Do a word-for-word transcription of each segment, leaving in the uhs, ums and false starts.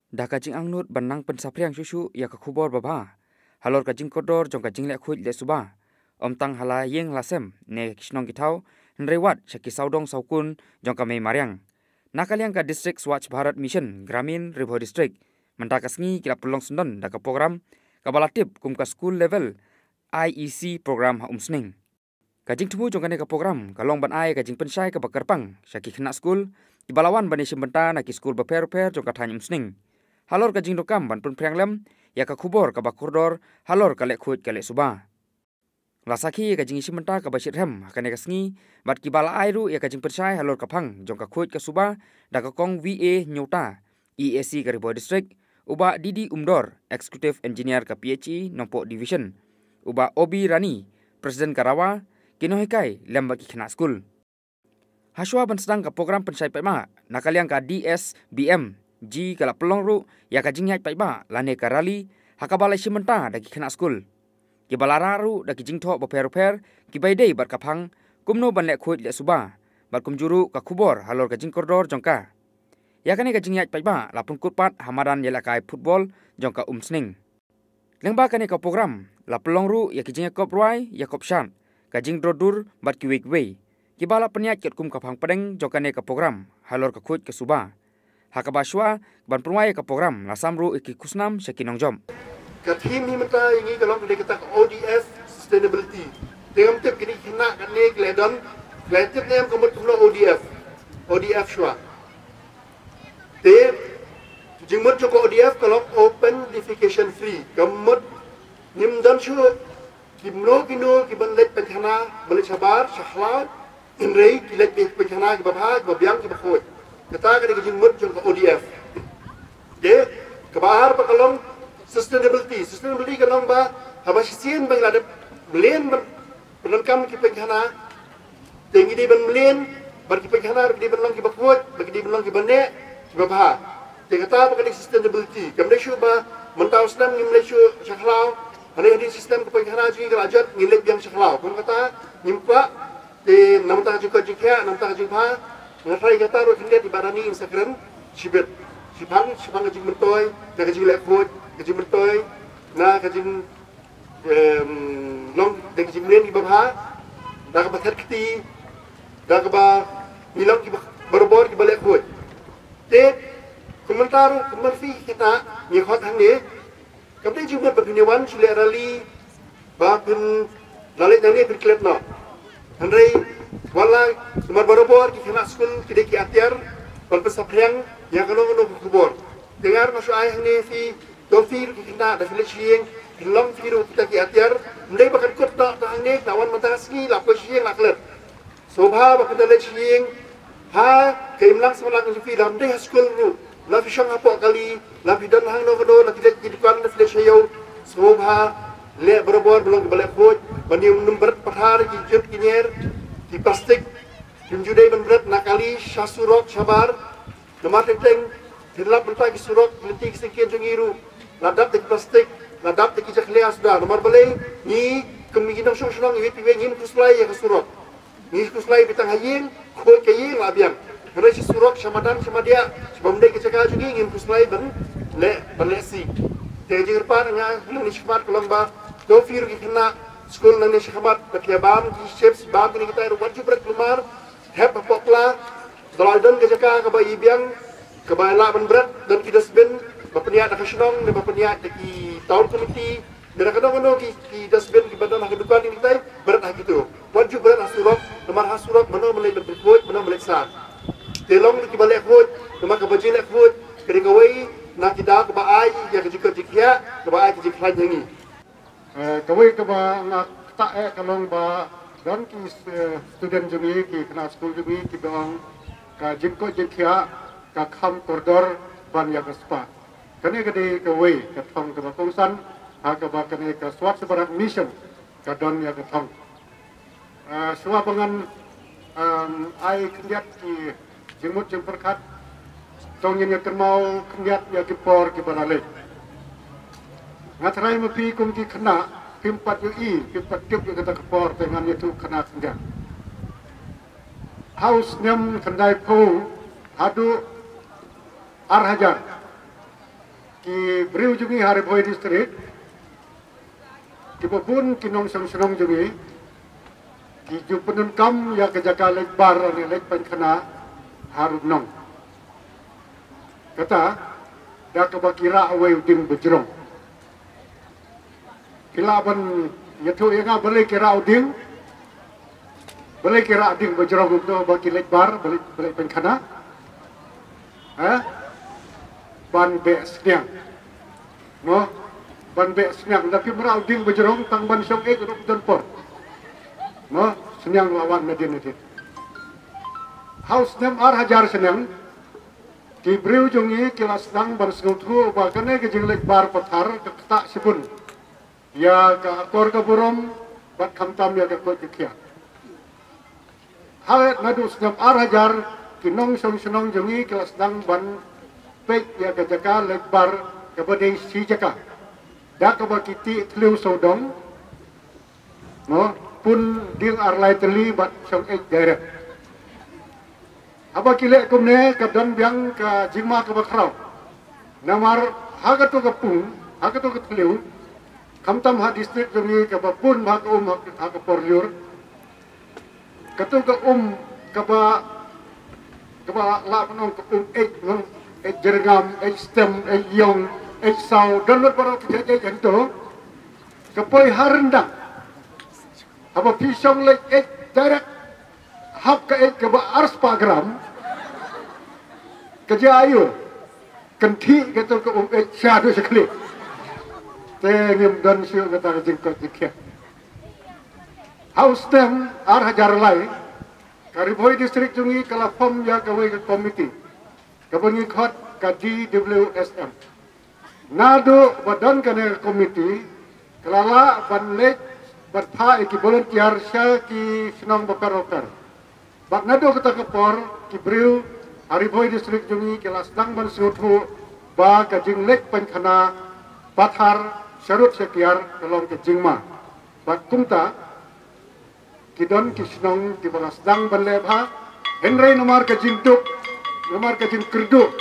Da ka jingangnud ban nang pynsaphriang shuh shuh ïa ka khubor babha halor ka jingkordor jong ka jingleh khuid leh suba, ym tang ha la ïing la sem ne ki shnong ki thaw, hynrei wat sha ki sawdong sawkun jong ka mei mariang. Na ka liang ka District Swachh Bharat Mission Gramin Ri Bhoi District, mynta ka sngi ki la pynlong syndon da ka program kaba la tip kum ka School Level I E C program ha Umsning. Ka jingthmu jong kane ka program ka long ban ai ka jingpynshai kaba kyrpang sha ki khynnah skul kiba la wan ban ïashim bynta na ki skul bapher bapher jong ka thaiñ Umsning halor ka jingdonkam ban pynphriang lem ïa ka khubor kaba kordor halor ka leh khuid ka leh suba. La sakhi ïa ka jingïashim bynta kaba shitrhem ha kane ka sngi bad kiba la ai ruh ïa ka jingpynshai halor ka phang jong ka khuid ka suba da ka Kong V A Hynñiewta, E A C ka Ri Bhoi District, u Bah D D Umdor, Executive Engineer ka P H E Nongpoh Division, u Bah Obi Rani, President ka RAWA, ki nonghikai lem bad ki khynnah skul. Hashwa ban sdang ka program pynshai paidbah, na ka liang ka D S B M G ka la pynlong ruh ïa ka jingïaid paidbah lane ka rally ha kaba la ïashim bynta da ki khynnah skul kiba la rah ruh da ki jingthoh bapher bapher kiba ïadei bad ka phang kumno ban leh khuid leh suba bad kumjuh ruh ka khubor halor ka jingkordor jong ka. Ïa kane ka jingïaid paidbah la pynkut pat ha madan ïalehkai football jong ka Umsning. Lyngba kane ka program la pynlong ruh ïa ki jingïakop rwai ïakop shad, ka jingdro dur bad kiwei kiwei kiba la pynïaid katkum ka phang pdeng jong kane ka program halor ka khuid ka suba. Ha kaba shuwa ban pynwai ïa ka program la sam ruh ïa ki khusnam sha ki nongjop. Ka theme hi mynta ïa ngi ka long ka dei kata ka O D F sustainability. Te ngam tip kine ki khynnah katne ki la don, ki la tip ne em ka mut kumno O D F. O D F shuwa. Te jingmut jong ka O D F ka long open defecation free. Ka mut ngim don shuh kino kino kiban leit painkhana, ban leit shabar sha khlaw, hynrei ki leit painkhana kiba bha, kiba biang, kiba khuid. Kata ka dei ka jingmut jong ka O D F. Te kaba ar ba ka long sustainability. Sustainability ka long ba haba shisien ba ngi la dep mlien ban pyndonkam ki painkhana, te ngi dei ban mlien bad ki painkhana ba ki dei ban long kiba khuid, ba ki dei ban long kiba neh, kiba bha. Te kata ba ka dei sustainability. Kam dei shuh ba mynta u snem ngim leit shuh sha khlaw, hynrei ha ka system ka painkhana jong ngi ka la jot, ngi leit biang sha khlaw. Kum kata ngim kwah. Te namar ka jingkoit jingkhiah, namar ka jingbha, nga tharai kata ruh khyndiat i Bah Rani in sa kren shibit, shaphang, shaphang ka jingmyntoi na ka jingleh khuid, ka jingmyntoi na ka jing em, long da ka jingmlien kiba bha, da kaba thet kti, da kaba ngi long kiba barabor kiba leh khuid. Te kumta ruh kumba phi kynmaw, ngi khot hangne, kam dei jingmut ba phin ïa wan shu leh rally ba phin la leit nangne phin klet noh. Hynrei wat la namar barabor ki khynnah skul ki dei ki atiar ban pynsaphriang ïa kano kano ka khubor. Te nga ruh nga shu ai hangne phi, to phi ruh ki khynnah da phi leit sha ïing, phin long phi ruh kita ki atiar. Ym dei ba kan kut noh tang hangne, la wan mynta ka sngi la poi sha ïing la klet. Sngewbha ba phin da leit sha ïing ha ka imlang samla ka jong phi, lada ym dei ha skul ruh, la phi shong hapoh kali, la phi don hangno hangno, la phi leit ki dukan, la phi leit sha ïew. Sngewbha leh barabor, ba long kiba leh khuid, ban ym bret pathar, ki jut ki nyer, ki plastik. Kim ju dei ban bret na kali, sha surok shabar. Namar teng teng phin lap mynta ki surok, ki lynti ki syngkien jong ngi ruh la dap da ki plastik, la dap da ki jakhlia suda. Namar balei? Ngi kum ki nongshong shnong iwei pa iwei ngim khuslai ïa ka surok. Ngi khuslai ba tang ha ïing khuid ka ïing la biang. Hynrei sha surok, sha madan, sha madiah, sha bym dei ka jaka jong ngi ngim khuslai ban leh, ban leh sih. Te ka jingkyrpad nga hangne shakhmat ka long ba to phi ruh ki khynnah skul nangne shakhmat, ba phi ïa bam ki chips, bam kine kitai ruh wat ju bret kulmar, thep hapoh pla. Da la don ka jaka kaba ïa biang, kaba lah ban bret, don ki dustbin ba pynïaid da ka shnong ne ba pynïaid da ki town committee, ne da kano kano ki, ki dustbin kiba don ha ka dukan, kine kitai bret ha kito. Wat ju bret ha surok, namar ha surok mano ban leit ban pynkhuid, mano ban leit sah. Te long kiba leh khuid, namar kaba jing leh khuid ka dei kawei na ki daw kaba ai ïa ka jingkoit jingkhiah, kaba ai ka jingkhlaiñ ha ngi. Eh, kawei kaba nga ktah eh ka long ba don ki, eh, student jong ngi, ki khynnah skul jong ngi kiba ong ka jingkoit jingkhiah ka kham kordor ban ïa ka spah. Kane ka dei kawei ka thong kaba kongsan ha kaba kane ka Swachh Bharat Mission ka don ïa ka thong. Ah, shuwa ba ngan, um, ai khyndiat ki jingmut jingpyrkhat, to ngin ïa kynmaw khyndiat ïa ki por kiba la leit. Nga tharai ma phi kum ki khynnah phim pat ïohi, phim pat tip ïa kata ka por, te ngan ïathuh khana khyndiat. Ha u snem khyndaiphew haduh ar hajar, Ki briew jong ngi ha Ri Bhoi District, kiba bun ki nongshong shnong jong ngi, ki ju pyndonkam ïa ka jaka leit bar ne leit pynkhana ha Rubnong. Kata da kaba ki rah uwei u dieng bajrong. Ki lah ban ïathuh ïa nga balei ki rah u dieng, balei ki rah dieng bajrong, kumto ba ki leit bar, balei, balei pynkhana. Ha? Ban beh sniang. Mo, ban beh sniang. Da kim rah u dieng bajrong tang ban shong ïeit ruh don por. Mo, sniang la wan nadien nadien. Ha u snem ar hajar sniang, ki briew jong ngi ki la sdang ban sngewthuh ba kane ka jingleit bar pathar ka ktah shibun ïa ka akor ka burom bad khamtam ïa ka koit ka khiah. Haba naduh snem ar hajar, ki nongshong shnong jong ngi ki la sdang ban peit ïa ka jaka leit bar kaba dei shi jaka, da kaba ki tih thliew sawdong, mo, pun dieng ar lai tylli bad shong ïeit direct. Haba ki leh kumne ka don biang ka jingma kaba khraw. Namar ha kato ka pung, ha kato ka thliew, khamtam ha district jong ngi kaba bun bha ka um ha, ha ka por lyiur, kato ka um kaba, kaba lah ban ong ka um ïeit, no? Ïeit jyrngam, ïeit stem, ïeit ïong, ïeit saw, don lut baroh ki jait ïeit hangto. Ka poi ha ryndang. Haba phi shong leit ïeit direct, hap ka ïeit kaba ar spah gram. Ka jia aïu? Kynthih kato ka um ïeit sha haduh sha khlieh. Te ngim don shuh kata ka jingkoit jingkhiah. Ha u snem ar hajar lai, ka Ri Bhoi District jong ngi ka la form ïa kawei ka komiti kaba ngi khot ka D W S M. Naduh ba don kane ka komiti, ka la lah ban leit ban phah ïa ki volunteer sha ki shnong bapher bapher. Bad naduh kata ka por, ki briew ha Ri Bhoi District jong ngi ki la sdang ban sngewthuh ba ka jingleit pynkhana pathar sharud shakiar ka long ka jingma. Bad kumta, ki don ki shnong kiba la sdang ban leh bha, hynrei namar ka jingduk, namar ka jingkyrduh,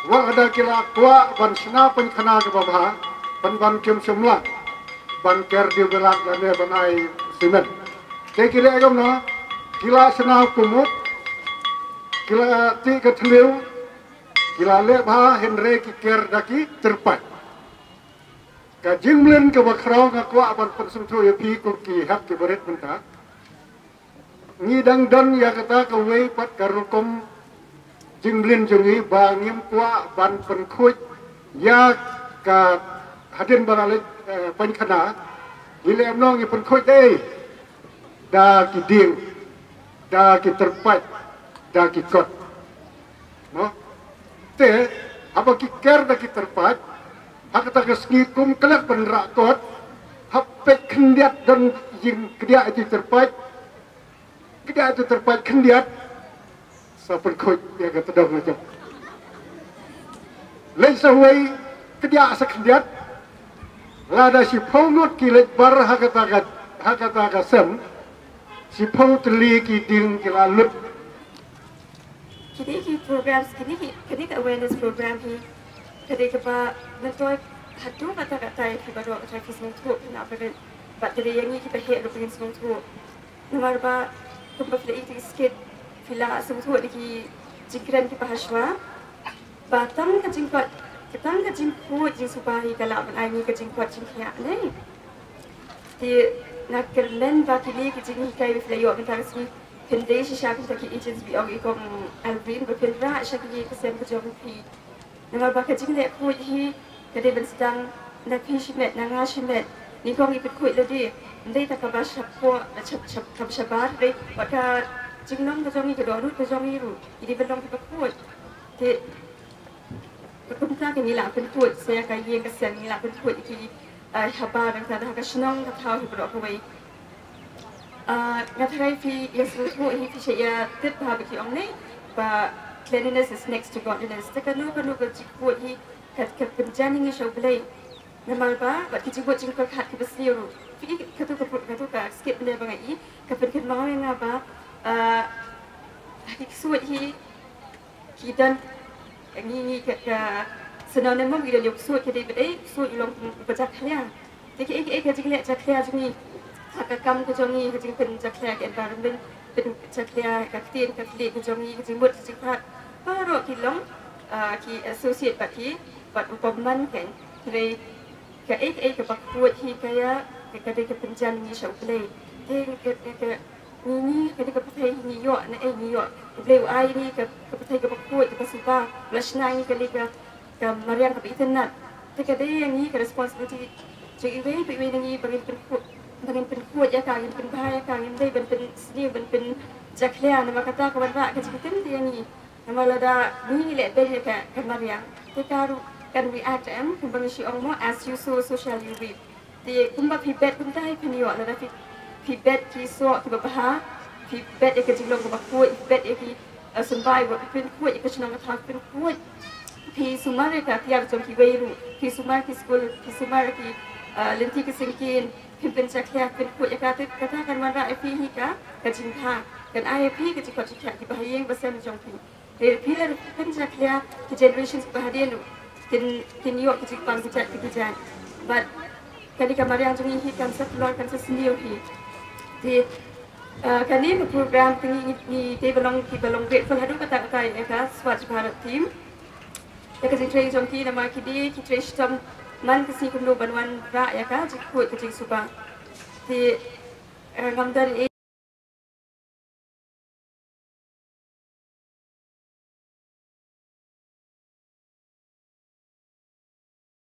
wat lada ki la kwah ban shna pynkhana kaba bha, pynban kim shym lah ban ker dewbilat lane ban ai cement. Te ki leh kumno? Ki la shna kumut, ki la tih ka thliew, ki la leh bha, hynrei ki ker da ki tyrpait. Ka jingmlien kaba khraw nga kwah ban pynsngewthuh ïa phi kum ki hep ki barit mynta. Ngi dang don ïa kata kawei pat ka rukom jingmlien jong ngi ba ngim kwah ban pynkhuid ïa ka hadien ba la leit, eh, pynkhana. Ngi leh kumno? Ngi pynkhuid da ei? Da ki dieng, da ki tyrpait, da ki kot. Mo? Te, haba ki ker da ki tyrpait, ha kata ka sngi kum klet ban rah kot, hap peit khyndiat don jingkdiah ïa ki tyrpait, kdiah ïa ki tyrpait khyndiat, sa pynkhuid ïa ka tdong la jong. Leit sa uwei, kdiah sa khyndiat, lada shiphew ngut ki leit bar ha kata ka, ha kata ka sem, shiphew tylli ki dieng ki la lut. Kine ki programs, kine ki, kine ki awareness program hi, ka dei kaba myntoi haduh katta katta ïa phi baroh, katta phi sngewthuh, phi nang pyrkhat, bad ka dei ïa ngi kiba heh ruh phin sngewthuh. Namar ba kumba phi la ïohi skit, phi la sngewthuh ïa ki jingkren kiba hashwa. Ba tang ka jingkoit, tang ka jingkhuid jingsuba hi ka lah ban ai ngi ka jingkoit jingkhiah ne. Te nga kyrmen ba kine ki jinghikai ba phi la ïoh mynta ka sngi, phin dei shisha kumta ki agents, ba ong i Kong Alvin, ba phin rah sha ki ïing ki sem ka jong phi. Namar ba ka jingleh khuid hi ka dei ban sdang na phi shimet, na nga shimet. Nyngkong ngi pynkhuid lade, ym dei tang kaba shapoh, shap, shap, kaba shabar, dei wat ka jinglong ka jong ngi, ka dohnud ka jong ngi ruh, ngi dei ban long kiba khuid. Te ka kumta ka ngi lah pynkhuid, sa ïa ka ïing ka sem ngi lah pynkhuid ïa ki, eh, habar nangta ha ka shnong ka thaw hi baroh kawei. Ah, nga tharai phi ïa sngewthuh hi, phi shait ïa tip bha ba ki ong ne ba cleanliness is next to godliness. Te kano kano ka jingkhuid hi ka, ka pynjan ïa ngi sha U Blei. Namar ba bad ki jingmut jingpyrkhat kiba sniew ruh, phi, kato ka, kato ka skit mynne ba nga i ka pynkynmaw ïa nga ba, ah, ha ki ksuid hi ki don, ngi, ngi ka, ka Sngewbha mo ngi don ïa u ksuid, ka dei ba dei u ksuid u long kum u ba jakhlia. Te kaei kaei ka jingleh jakhlia jong ngi ha ka kam ka jong ngi, ka jingpynjakhlia ka environment, pynjakhlia ka ktien ka khlieh ka jong ngi, ka jingmut ka jingpyrkhat, baroh ki long, ah, ki associate bad ki, bad u bymman kein. Hynrei kaei kaei kaba khuid hi ka ïa, ka, ka dei ka pynjan ngi sha U Blei. Te ka, ka, ka, ngi, ngi, ka dei ka pyrthei ngi ïoh, naei ngi ïoh. U Blei u ai ngi ka, ka pyrthei kaba khuid, kaba suba, u la shna ngi kane ka, ka mariang kaba itynnad. Te ka dei ïa ngi ka responsibility jong iwei pa iwei na ngi ba ngin pynkhuid, ba ngin pynkhuid ïa ka, ngin pynbha ïa ka, ngim dei ban pynsniew, ban pynjakhlia, namar kata ka wanrah ka jingtim te ïa ngi. Namar lada ngi leh beiñ ïa ka, ka mariang, te ka ruh kan react em, kumba ngi shym ong mo, as you sow, so shall you reap. Te kumba phi bet kumta hi phin ïoh, lada phi, phi bet ki soh kiba bha, phi bet ïa ka jinglong kaba khuid, phi bet ïa ki, eh, symbai ba phi pynkhuid ïa ka shnong ka thaw, phi pynkhuid, phi sumar ïa ka tiar jong kiwei ruh, phi sumar ki skul, phi sumar ïa ki, eh, lynti ki syngkien, phin pynjakhlia, phin pynkhuid ïa ka, te kata kan wanrah ïa phi hi ka, ka jingbha, kan ai ïa phi ka jingkhot jingkhiah kiba ha ïing ba sem jong phi. Te phi lada pynjakhlia, ki generations ba hadien ruh kin, kin ïoh ki jingpang ki jait ki jait. Bad kane ka mariang jong ngi hi kan sa pynlong, kan sa sniew hi. Te, ah, kane ka program te ngi, ngi, ngi dei ba long, kiba long grateful haduh katta katta ïa ka Swachh Bharat team. Ïa ka jingtrei jong ki namar ki dei ki trei shitom man ka sngi kumno ban wanrah ïa ka jingkhuid ka jingsuba. Te, eh, ngam don ei